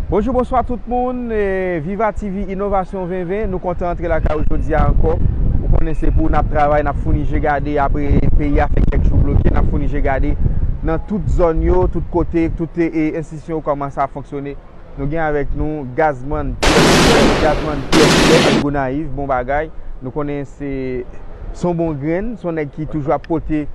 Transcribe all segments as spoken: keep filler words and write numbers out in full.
Bonjou, bonswa tout moun. E, Viva T V Inovasyon ven ven, nou kontan antre lakay ou jodi a ankò. Ou konnen se pou n ap travay, n ap founi je gade apre peyi a fè kèk jou bloke, n ap founi je gade nan tout zòn yo, tout kote, tout, e, enstitisyon yo kòmanse ap fonksyone. Nou gen avèk nou Gazman Pierre, Gazman Pierre Pierre Gonayiv, bon bagay. Nou konnen se, se yon bon grenn, se yon nèg ki toujou ap pote,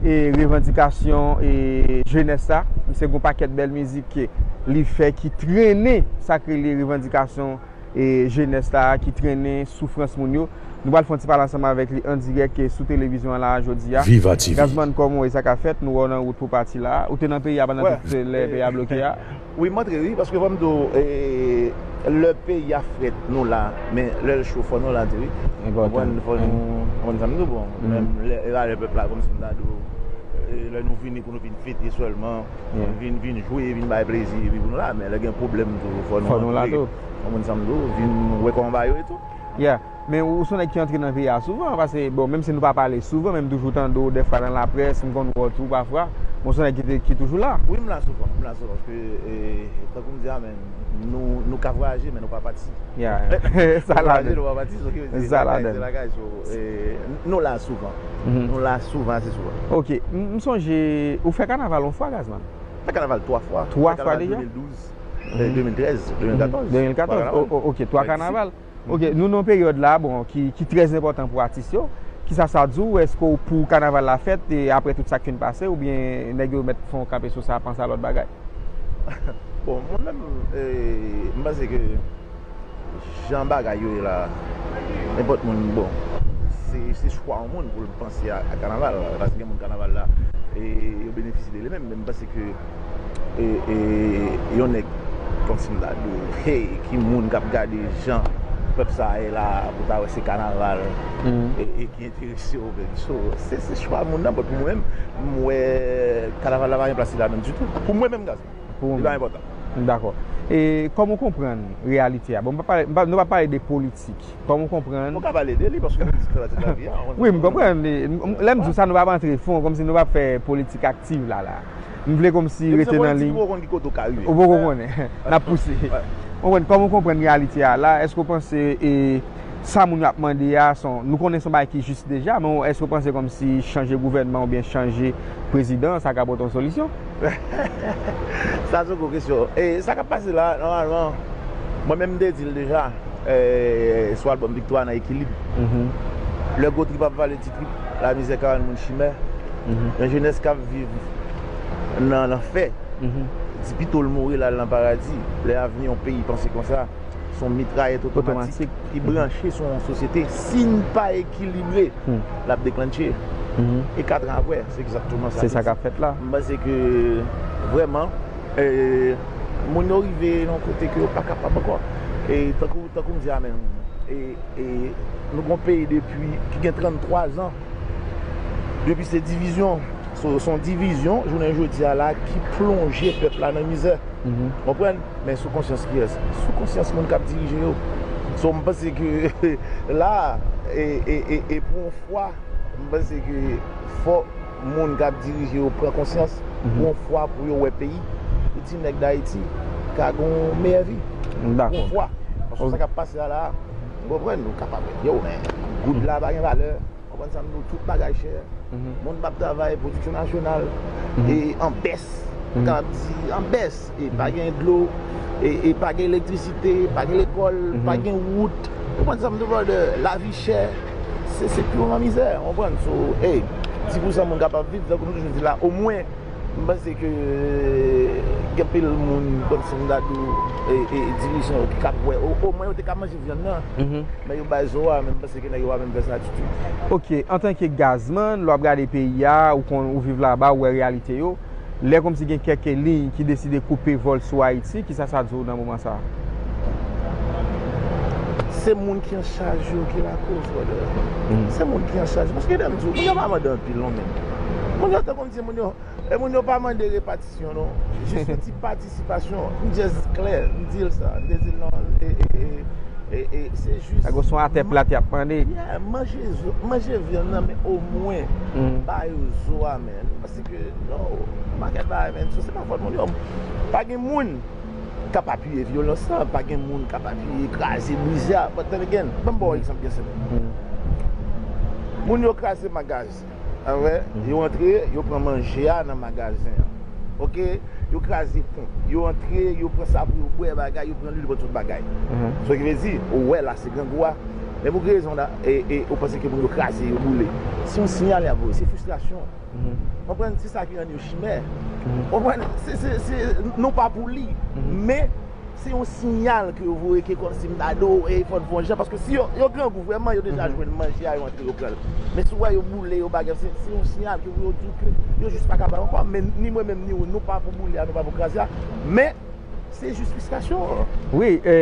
e, revandikasyon, e, jenès la. Misye gen yon pakèt bèl mizik ke li fè ki trennen sa k rele revandikasyon, e, jenès la, ki trennen soufrans moun yo. Nou pral fè yon ti pale ansanm avèk li an dirèk, e, sou televizyon an la jodi a. Viva T V. Gazman, kòman w ye, sa k ap fèt? Nou wè w nan wout pou pati la. Ou te nan peyi a pandan tout lè peyi a bloke a? Wi, m antre wi, paske fò m di w, e, lè peyi a frèt, nou la, men lè l cho, fò nou la tou wi. Enpòtan. Konprann, fò nou, konprann sa m di w, bon, menm lè, e, lè pèp la, kòmsi m ta di w, e, lè nou vini pou nou vin fete sèlman, vin, vin jwe, vin bay plezi, epi pou nou la, men lè gen pwoblèm tou, fò nou antre. Konprann sa m di w, vin wè kòman bagay yo ye tou. Yeah. Men ou se yon nèg ki antre nan peyi a souvan, paske, bon, menm si nou pa pale souvan, men m toujou tande w dèfwa nan laprès, m konn wè w tou pafwa. Men ou se yon nèg ki, te- ki toujou la. Wi, m la souvan, m la souvan, paske, e, tankou m di a, men, nou, nou ka vwayaje, men nou pa pati. Yeah. Sa ladan. Nou pa pati, so ki vle di sa lakay, ladan. Se lakay, so, e, nou la souvan. Nou la souvan, ase souvan. Ok, m, m sonje, ou fè kanaval yon fwa, Gazman? Fè kanaval twa fwa. Twa fwa deja? Fè kanaval de mil douz, e, de mil trèz, de mil katòz. De mil katòz, o, o, ok, twa kanaval. Ok, nou nan yon peryòd la, bon, ki, ki trè enpòtan pou atis yo. Kisa sa di w? Èske w pou kanaval la fèt, e apre tout sa k fin pase, oubyen nèg yo mèt fè yon kanpe sou sa, panse a lòt bagay? Bon, mwen menm, e, m panse ke jan bagay yo ye la, nenpòt moun, bon, se, se chwa yon moun pou l panse a, a kanaval, paske gen moun kanaval la, e, yo benefisye de li menm, men m panse ke, e, e, yon nèg kòmsi m ta di w, hey, ki moun k ap gade jan pèp sa a ye la, pou ta wè se kanaval, e, e ki enterese w, men, so, se, se chwa moun nan, but pou mwen menm, m wè kanaval la pa gen plas li ladan ditou. Pou mwen menm, Gazman. Pou ou menm. Li pa enpòtan. Dakò. E kòman w konprann reyalite a? Bon, m pa pale, m pa, nou pa pale de politik. Kòman w konprann? Ou ka pale de li, paske nou di sa la tout lavi a. Wi, m konprann. Lè m di w sa, nou p ap antre fon, kòmsi nou p ap fè politik aktiv la, la. M vle kòmsi rete nan liy. Ou poko konn ki kote w ka rive. Ou poko konnen. N ap pouse. Ou konprann, kòman w konprann reyalite a la? Èske w panse, e, sa moun yo ap mande a, se yon, nou konnen se yon bagay ki jis deja, men èske w panse kòmsi chanje gouvènman oubyen chanje prezidan, sa ka pote yon solisyon? Sa se yon gwo kesyon. E sa k ap pase la, nòmalman, mwen menm m te di l deja, e, sou albòm Viktwa nan Ekilib. Lè gwo trip ap vale ti trip, lamizè ka rann moun chimè. Yon jenès k ap viv nan lanfè, di pito l mouri l al nan paradi. Lè avni yon peyi panse konsa, se yon mitrayèt otomatik ki branche sou yon sosyete. Si n pa ekilibre, l ap deklannche. E kat an apre, se egzakteman sa. Se sa k ap fèt la. M panse ke vrèman, e, moun yo rive nan yon kote ke yo pa kapab ankò. E tankou, tankou m di a menm, e, e nou gen yon peyi depi, ki gen tranntwa zan, depi se divizyon. So, se yon divizyon, jounen jodi a la, ki plonje pèp la nan mizè. Konprann? Men sou konsyans kiyès? Sou konsyans moun k ap dirije yo. So, m panse ke la, e, e, e, e pou yon fwa, m panse ke fò moun k ap dirije yo pran konsyans, pou yon fwa pou yo wè peyi, pou ti nèg Dayiti ka gen yon meyè vi. Dakò. Pou yon fwa. Paske sa k ap pase a la, ou konprann, nou kapab, yo, men goud la pa gen valè. Konprann sa m di w, tout bagay chè. Moun p ap travay, pwodiksyon nasyonal, e an bès. Ou kapab di an bès. E pa gen dlo, e, e pa gen elektrisite, pa gen lekòl, pa gen wout. Ou konprann sa m di w, brother? Lavi chè. Se, se pi yon mizè, ou konprann? So, hey, dis pousan moun kapab viv, tankou nou toujou di la, omwen, m panse ke gen anpil moun, kòmsi m ta di w, e, e, dirijan yo ki kab wè, o, omwen yo te ka manje vyann nan. Men yo bay zo a, men m panse ke nèg yo pa menm fè sa ditou. Ok, antanke Gazman, lè w ap gade peyi a, ou konn, ou viv laba, ou wè reyalite yo. Lè kòmsi gen kèk liy ki deside koupe vòl sou Ayiti, kisa sa di w nan moman sa a? Se moun ki an chaj yo ki lakoz, brother. Se moun ki an chaj. Paske lè m di w, moun yo pa mande anpil non, men. Moun yo, tankou m di, moun yo, e moun yo pa mande repatisyon non. Jis yon ti patisipasyon. M just klè, m di l sa. M te di l non, e, e, e, e, e, se jis. Sa gwo son atè plat y ap mande. Yeah, manje zo, manje vyann nan, men omwen ba yo zo a, men. Paske, no, m pa gen bagay, men. So, se pa fòt moun yo. Pa gen moun k ap apiye vyolans lan, pa gen moun k ap apiye kraze, brize a. But then again, ban m ba w egzanp byen senp. Moun yo kraze magazen, a vre, yo antre, yo pran manje a nan magazen an. Oke? Yo kraze pon. Yo antre, yo pran sa pou yo bwè bagay, yo pran lwil, yo pran tout bagay. So ki vle di, ou wè la se grangou a. Men pou ki rezon la, e, e, ou panse ke moun yo kraze, yo boule? Se yon siyal y ap voye, se fristrasyon. Konprann? Se sa ki rann yo chimè. Konprann? Se, se, se, nou pa pou li. Men, se yon siyal ke yo voye ke kòmsi m ta di w, e fò n fè yon jan. Paske si yo, yo grangou vrèman, yo deja jwenn manje a, yo antre, yo pran l. Men si w wè yo boule, yo bagay, se, se yon siyal ke pou yo di w ke yo jis pa kapab ankò. Men ni mwen menm, ni ou, nou pa pou boule a, nou pa pou kraze a. Men, se jis fristrasyon. Wi, e,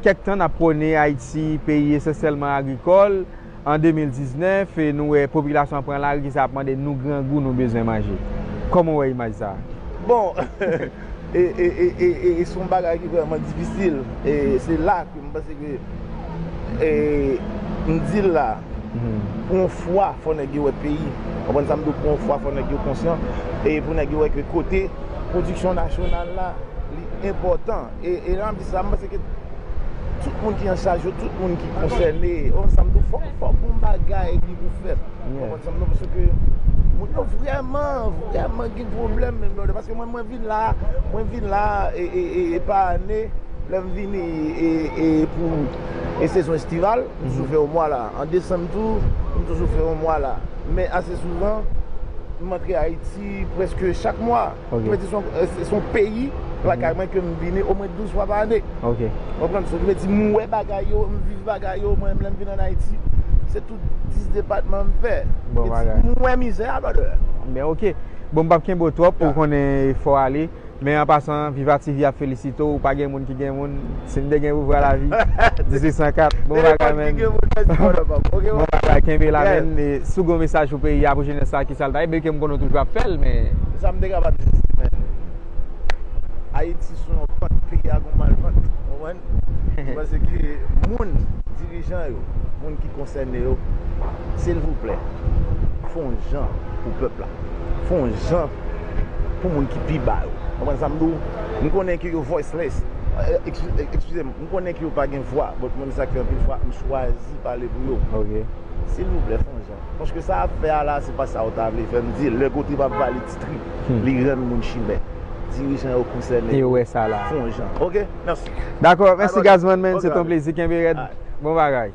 kèk tan n ap pwone Ayiti, peyi esansyèlman agrikòl. An de mil diznèf, e, nou wè popilasyon an pran lari, ki sa ap mande nou grangou, nou bezwen manje. Kòman w wè imaj sa a? Bon, e, e, e, e, e, e se yon bagay ki vrèman difisil. E se la ke m panse ke, e, m di l la, pou yon fwa, fò nèg yo wè peyi. Konprann sa m di w? Pou yon fwa, fò nèg yo konsyan. E pou nèg yo wè ke kote pwodiksyon nasyonal la, li enpòtan. E, e lè m ap di sa, m panse ke tout moun ki an chaj yo, tout moun ki konsène, ou konprann sa m di w, fòk, fòk gon bagay ki pou fèt. Ou konprann sa m di w, paske moun yo vrèman, vrèman gen pwoblèm menm lòdè. Paske mwen, mwen vin la, mwen vin la, e, e, e, e pa ane, lè m vini, e, e pou, e sezon estival, m toujou fè yon mwa la. An desanm tou, m toujou fè yon mwa la. Men ase souvan, m antre Ayiti prèske chak mwa. Ki vle di se yon, se yon peyi lakay mwen ke m vini omwen douz fwa pa ane. Ou konprann? So ki vle di m wè bagay yo, m viv bagay yo, mwen menm lè m vin ann Ayiti, se tout dis depatman m fè. M wè mizè a, brother. Men oke. Bon, m p ap kenbe w twòp, ou konnen fò ale. Men an pasan, Viva T V ap felisite w, ou pa gen moun ki gen moun. Si m te gen pouvwa lavi, dizuit san kat, bon bagay, men. Bon bagay, kenbe la, men. E si w gen yon mesaj pou peyi a, pou jenès la, ki sa l ta ye? Byen ke m konnen w toujou ap fè l, men. Sa m te kapab di, men. Ayiti sou yon pant, peyi a gon malpant, ou konprann? Paske moun, dirijan yo, moun ki konsène yo, silvouplè, fè yon jan pou pèp la. Fè yon jan pou moun ki pi ba yo. Konprann sa m di w? M konnen ke yo voiceless. Eh, eskize, eh, eskize m, m konnen ke yo pa gen vwa, but mwen, sa k fè anpil fwa, m chwazi pale pou yo. Silvouplè, fè yon jan. Paske sa y ap fè a la, se pa sa yo ta vle fè. M di, lè Gotib ap vale ti trip, li rann moun chimè. Dirijan yo konsène. Yo wè sa la. Fè yon jan. Oke? Mèsi. Dakò, mèsi Gazman, men, se t on plezi, kenbe rèd. Bon bagay.